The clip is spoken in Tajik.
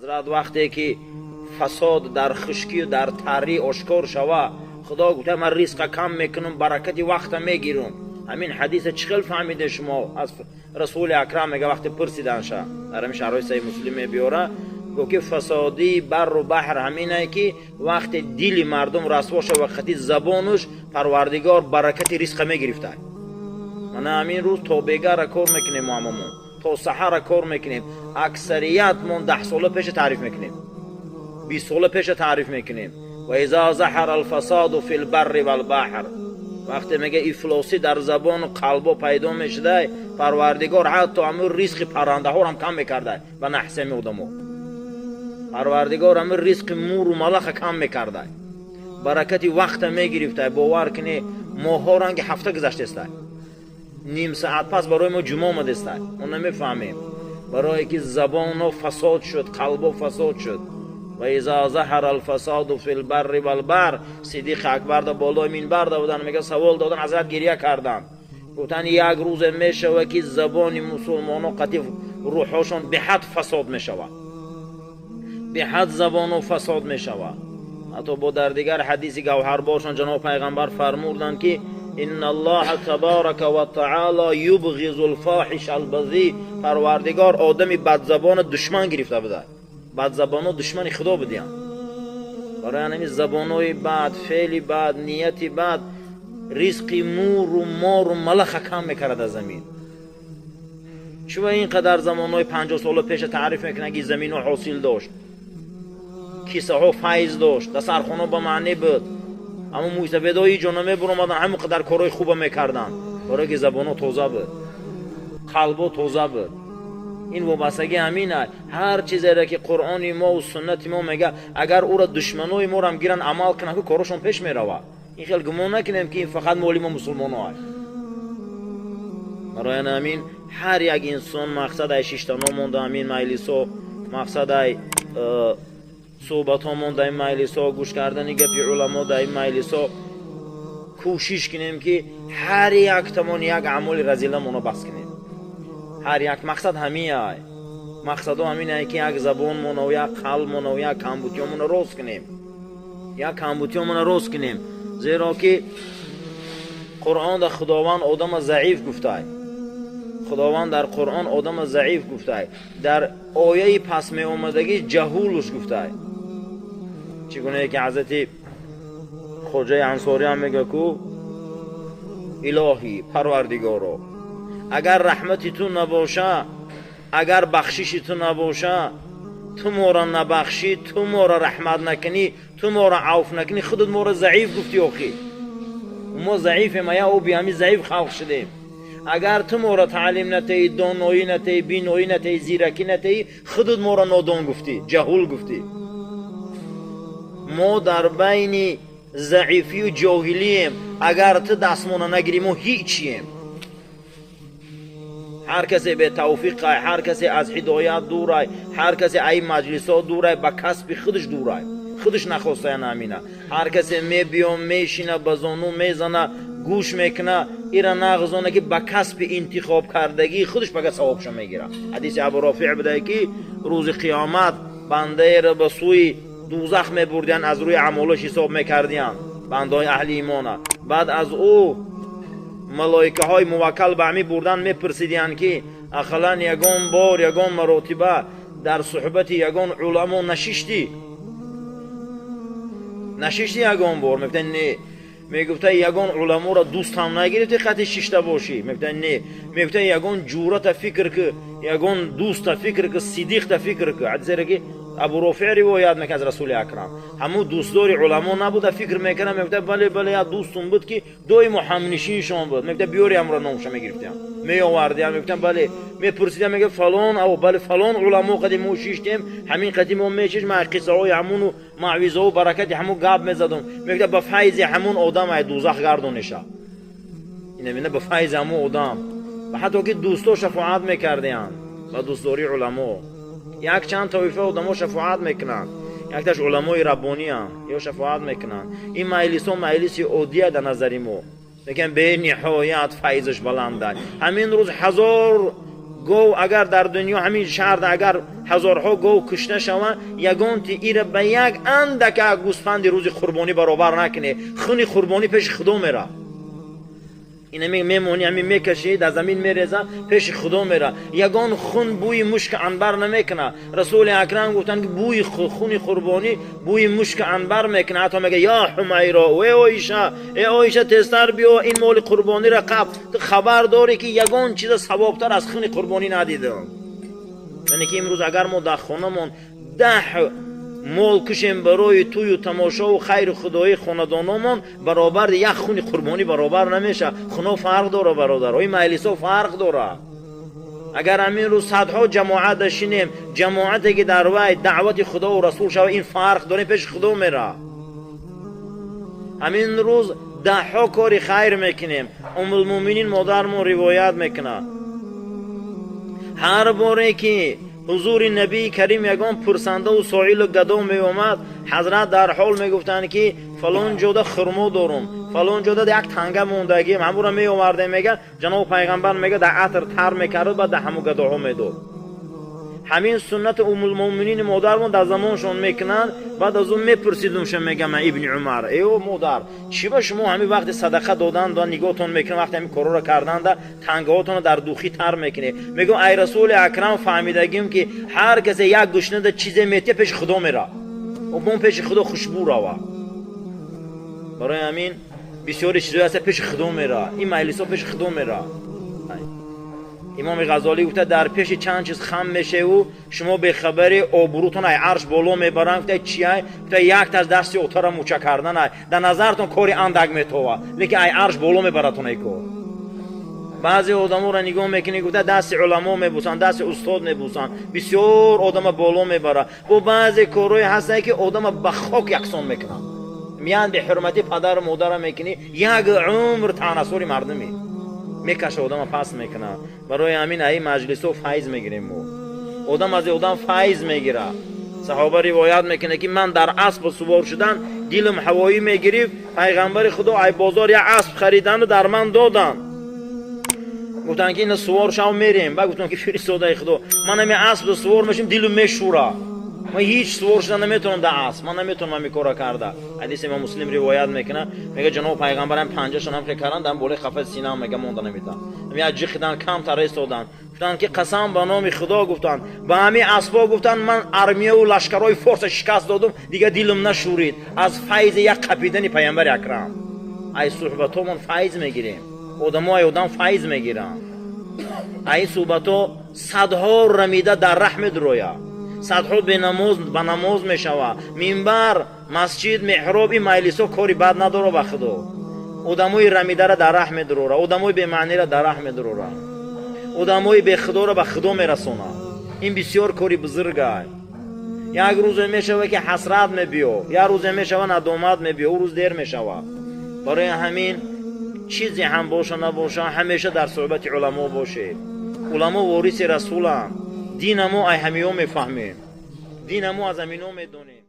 Ҳазрат, вақте ки фасод дар хушкию дар тарӣ ошкор шава, Худо гуфта: «Ман ризқа кам мекунам, баракати вақта мегирам». Ҳамин ҳадиса чӣ хел фаҳмиде шумо? Аз Расули Акрам мега, вақте пурсиданша, дар ҳамин шарҳои Саҳи Муслим мебиёра, гуфт, ки фасодии барру баҳр ҳаминае, ки вақте дили мардум расво шава қати забонуш, Парвардигор баракати ризқа мегирифта. Мана ҳамин рӯз то бегара кор мекунем, мо ҳамамон то саҳара кор мекунем. Аксариятмон 10 сола пеша таъриф мекунем, 20 сола пеша таъриф мекунем. Ва иза заҳара алфасоду фи лбарри валбаҳр, вақте мега ифлосӣ дар забону қалбо пайдо мешудай, Парвардигор ҳатто ҳамун ризқи паррандаҳорам кам мекардай. Ба наҳсеми одамо Парвардигор ҳамун ризқи муру малаха кам мекардай, баракати вақта мегирифтай. Бовар кунӣ, моҳҳо ранги ҳафта гузаштестай, ним саат пас барои мо ҷумъа омадестай, мо намефаҳмем, барое ки забоно фасод шуд, қалбо фасод шуд. Ва иза заҳара алфасоду фи лбарри валбаҳр. Сидиқи Акбарда болои минбарда будан, мега, савол додан, ҳазрат гирья карданд, гуфтанд: як рӯзе мешавад, ки забони мусулмоно қати рӯҳҳошон беҳад фасод мешавад, беҳад забоно фасод мешавад. Ҳатто бо дар дигар ҳадиси гавҳарборшон ҷаноб пайғамбар фармуданд, ки инна Аллоҳа табарака ва таъоло юбғизу лфоҳиша албазӣ. Парвардигор одами бадзабона душман гирифта буда. Бадзабоно душмани Худо будиянд. Барои ҳамин забонҳои бад, феъли бад, нияти бад ризқи муру мору малаха кам мекард аз замин. Чува ин қадар замонҳои 50 сола пеша таъриф мекунанд, ки заминҳо ҳосил дошт, кисаҳо файз дошт, дастархоно ба маънӣ буд, аммо мӯйсафедҳо ҳеҷ ҷо намебуромаданд, ҳамин қадар корҳои хуба мекарданд? Барое ки забонҳо тоза буд, қалбо тоза буд. Ин вобастагӣ ҳамин. Ҳар чизере ки Қуръони мо суннати мо мега, агар ӯро душманои морам гиранд, амал кунанд, ку корошон пеш меравад. Ин хел гумон накунем, ки ин фақат моли мо мусулмоно аст. Барои ҳамин ҳар як инсон мақсад ай шиштано монда ҳамин маҷлисо, мақсад ай суҳбатҳо монда ин маҷлисо, гӯш кардани гапи уламо дар ин маҷлисо, кӯшиш кунем, ки ҳар яктамон як амоли разиламоно бас кунем. Ҳар як мақсад ҳамин ай, мақсадо ҳамин ай, ки як забонмоно, як қалбмоно, як камбутиёмоно рост кунем, як камбутиёмоно рост кунем. Зеро ки Қуръон дар Худованд одама заиф гуфтай. Худованд дар Қуръон одама заиф гуфтай, дар ояи пас меомадагӣ ҷаҳулуш гуфтай. Чӣ гунае ки ҳазрати Хоҷаи Ансориам мега ку: «Илоҳӣ Парвардигоро, агар раҳмати ту набоша, агар бахшиши ту набоша, ту моро набахшӣ, ту моро раҳмат накунӣ, ту моро авф накунӣ, худат моро заиф гуфтӣ. Охӣ, мо заифем, ая оби ҳами заиф халқ шудем. Агар ту моро таълим натаӣ, доноӣ натаӣ, биноӣ натаӣ, зиракӣ натаӣ, худат моро нодон гуфтӣ, ҷаҳул гуфтӣ. Мо дар байни заифию ҷоҳилием. Агар ту дастмона нагирӣ, мо ҳичием». Ҳар касе бетавфиқай, ҳар касе аз ҳидоят дурай, ҳар касе ай маҷлисҳо дурай, ба касби худаш дурай, худаш нахостаян ҳамина. Ҳар касе мебиём, мешина, ба зону мезана, гӯш мекуна, ира нағзона, ки ба касби интихоб кардагии худаш пага савобша мегирад. Ҳадиси Абу Рофиъ будае, ки рӯзи қиёмат бандаеро ба сӯи дузах мебурдиянд, аз рӯи амолаш ҳисоб мекардиянд бандаҳои аҳли имона. Баъд аз ӯ малоикаҳои муваккал ба ҳамин бурдан мепурсидиянд, ки ақаллан ягон бор, ягон маротиба дар суҳбати ягон уламо нашиштӣ? Нашиштӣ ягон бор? Мегуфтанд: «Не». Мегуфта: «Ягон уламоро дӯстам нагирифти, қати шишта бошӣ?» Мегуфтанд: «Не». Мегуфта: «Ягон ҷурата фикр ки, ягон дӯста фикр ки, сидиқта фикр ки». Ҳадисере ки Абу Рофиъ ривоят мекард аз Расули Акрам. Ҳамун дӯстдори уламо набуда, фикр мекардам. Мегуфта: «Бале, бале, як дӯстум буд, ки доимо ҳамнишиншон буд». Мегуфта: «Биёри ҳамро». Номша мегирифтиям, меовардиям, мегуфтам: «Бале». Мепурсидам, мега: «Фалон, ав, бале, фалон уламо қади мо шиштем, ҳамин қади мо мешишт, ман қиссаҳои ҳамуну мавъизаҳу баракати ҳамун гап мезадум». Мегуфта: «Ба файзи ҳамун одам ай дузах гардониша». Ина мена, ба файзи ҳамун одам. Ва ҳатто ки дӯсто шафоат мекардиянд ба дӯстдории уламо. Якчанд тоифа одамо шафоат мекунанд, якташ уламои раббониям ё шафоат мекунанд. Ин маҷлисҳо маҷлиси оддия дар назари мо, лекин бениҳоят файзаш баланда. Ҳамин рӯз ҳазор Гов агар дар дунё ҳамин шаҳрда агар ҳазорҳо гов кушта шаванд, ягонти ира ба як андака гӯсфанди рӯзи қурбонӣ баробар накунӣ. Хуни қурбонӣ пеши Худо мера. Ина мемонӣ, ҳамин мекашӣ, дар замин мереза, пеши Худо мера. Ягон хун бӯи мушки анбар намекунад. Расули Акрам гуфтанд, ки бӯи хуни қурбонӣ бӯи мушки анбар мекунад. Ҳатто мега: «Ё Ҳумайро, э Оиша, э Оиша, тезтар биё, ин моли қурбониро қаб. Ту хабар дорӣ, ки ягон чиза савобтар аз хуни қурбонӣ надидам». Яъне ки имрӯз агар мо дар хонамон 10 мол кушем барои тӯю тамошову хайру худоии хонадономон, баробар як хуни қурбонӣ баробар намешавад. Хуно фарқ дора, бародаро, ин маҷлисҳо фарқ дора. Агар ҳамин рӯз садҳо ҷамоат дашинем, ҷамоате ки дар вай даъвати Худову Расул шава, ин фарқ дорем, пеши Худо мера. Ҳамин рӯз даҳҳо кори хайр мекунем. Умулмӯминин модармон ривоят мекунад: ҳар боре ки ҳузури Набии Карим ягон пурсандаву соилу гадо меомад, ҳазрат дар ҳол мегуфтанд, ки фалон ҷода хурмо дорум, фалон ҷода як танга мондагим, ҳамуро меовардем. Мега, ҷаноби пайғамбар, мега, дар атр тар мекард, баъд дар ҳаму гадоҳо медод. Ҳамин суннати Умулмӯминини модармон дар замоншон мекунанд. Баъд аз он мепурсидумша, мега, ман Ибни Умар: «Э модар, чӣ ба шумо ҳамин вақти садақа доданда нигоҳтон мекунед, вақти ҳамин корҳоро карданда тангаҳотонро дар духӣ тар мекунед?» Мегӯм: «Ай Расули Акрам, фаҳмидагим, ки ҳар касе як гӯшнада чизе метия, пеши Худо мера, он пеши Худо хушбӯ рава». Барои ҳамин бисёри чизҳое ҳаста, пеши Худо мера. Ин маҷлисҳо пеши Худо мера. Имоми Ғазолӣ гуфта: «Дар пеши чанд чиз хам мешеву шумо бехабари, обрӯтон ай арш боло мебаранд». Гуфта: «Чиай?» Гуфта: «Якташ дасти отара муча карданай. Дар назартон кори андак метова, лекин ай арш боло мебаратон ай кор». Баъзе одаморо нигоҳ мекунӣ, гуфта, дасти уламо мебусанд, дасти устод мебусанд, бисёр одама боло мебарад. Бо баъзе корҳое ҳастанд, ки одама ба хок яксон мекунанд. Миян беҳурматӣ падару модара мекунӣ, як умр таънасори мардумӣ мекаша, одама паст мекунад. Барои ҳамин аи маҷлисҳо файз мегирем мо, одам аз одам файз мегирад. Саҳоба ривоят мекунад, ки ман дар асп сувор шудан дилам ҳавоӣ мегирифт. Пайғамбари Худо ай бозор як асп харидану дар ман доданд, гуфтанд, ки ина сувор шав, мерем. Баъд гуфтам, ки фиристодаи Худо, ман ҳами асп сувор мешим, дилам мешӯра, ман ҳеҷ сувор шуда наметавонам дар асп, ман наметавонам ҳами кора карда. Ҳадиси Имом Муслим ривоят мекунад. Мега, ҷаноби пайғамбарам панҷашон ҳам карданд, дар болои қафаси синаам, мега, монда наметавон, як ҷиқидан, камтар истоданд. Гуфтанд, ки қасам ба номи Худо, гуфтанд, ба ҳамин аспо, гуфтанд, ман армияву лашкарҳои форса шикаст додум, дигар дилам нашӯрид аз файзи як қапидани Пайғамбари Акрам. Ай суҳбатҳомон файз мегирем, одамо ай одам файз мегиранд. Ай суҳбатҳо садҳо рамида дар раҳ медурояд, садҳо бенамоз ба намоз мешавад. Минбар, масҷид, меҳроб, ин маҷлисҳо кори бад надора ба Худо. Одамои рамидара дар раҳ медурора, одамои бемаънира дар раҳ медурора, одамои бехудоро ба Худо мерасонад. Ин бисёр кори бузургай. Як рӯзе мешава, ки ҳасрат мебиё, як рӯзе мешава, надомат мебиё, ӯ рӯз дер мешавад. Барои ҳамин чизе ҳам боша набоша, ҳамеша дар суҳбати уламо бошед. Уламо вориси расуланд. Дина мо ай ҳамиё мефаҳмем, дина мо аз ҳамино медонем.